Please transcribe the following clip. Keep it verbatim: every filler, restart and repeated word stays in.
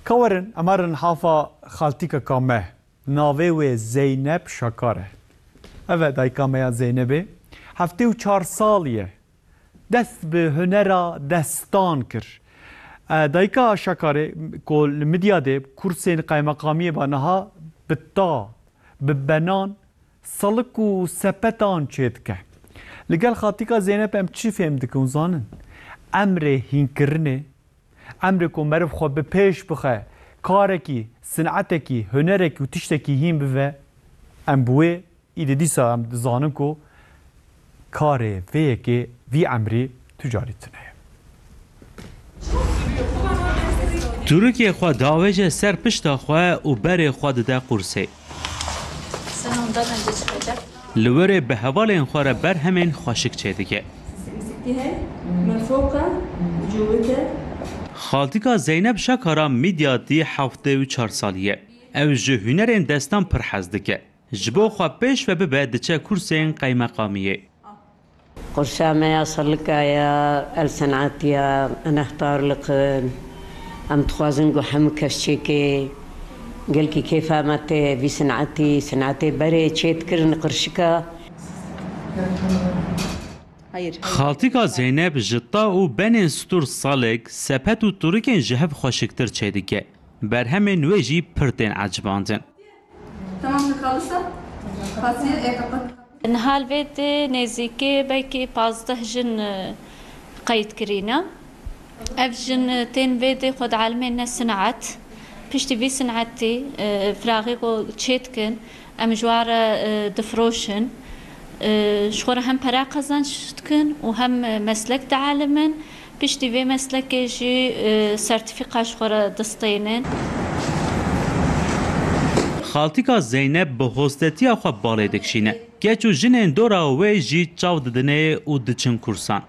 Ka werin, em herin hafa xaltîka ka me. Navê wê Zeynep Şakar e. Ev e dayika me ya Zeynebê. Heftê û çar salî ye. Dest bi hunera destan kir. E, dayika Şakarê ku li Midyadê kursên qaymeqamiyê ba niha bi ta, bi benan, salik û sepetan çêdike. Li gel xaltîka Zeynep em çi fêm dikin û zanin? Emrê hînkirinê, emrê ku meriv xwe bi pêş bixe, karekî, sinetekî, hunerekî û tiştekî hîn bive, em bi wê îdî dîsa em dizanin ku karê vê yekê vî emrî tu carî tune ye. Turikê xwe davêje ser pişta xwe û berê xwe dide qursê. Li wirê bi hevalên xwe re berhemên xweşik çêdike. Xaltîka Zeynep Şakara Midyatî heftê û çar salî ye. Ew ji hunerên destan pir hez dike. Ji bo xwe pêş ve bibe diçe kursên qeymeqamiyê. Qursa me ya salika ya el senatiya enehtarlik in. Em dixwazin ku hemû kes çêke. Gelkî kêfa me tê vî senatî, senatê berê çêdikirin qirşika. Xaltîka Zeynep ji ta û benên stûr salek, sepet û turikên ji hev xweşiktir çêdike. Berhemên wê jî pir tên ecibandin. Tamam, xalisa. Fasiye, e, kapat. Niha li vê dê nêzîkê belkî pazdeh jin, e, qeyd kirîne. Ev jin, e, tên vê dê xwe dielmêne sinet. Piştî vî sinetî, e, firaxê ku çêdikin, em ji wan re, e, difiroşin. E, ji xwe re hem pere qezenc dikin û hem, e, meslek dielimin. Piştî vê meslekê jî, e, sertîfîka ji xwe re distênin. Xaltîka Zeynep bi hostetiya xwe balê dikişîne. Keç û jinên dora wê jî çav didinê û diçin kursan.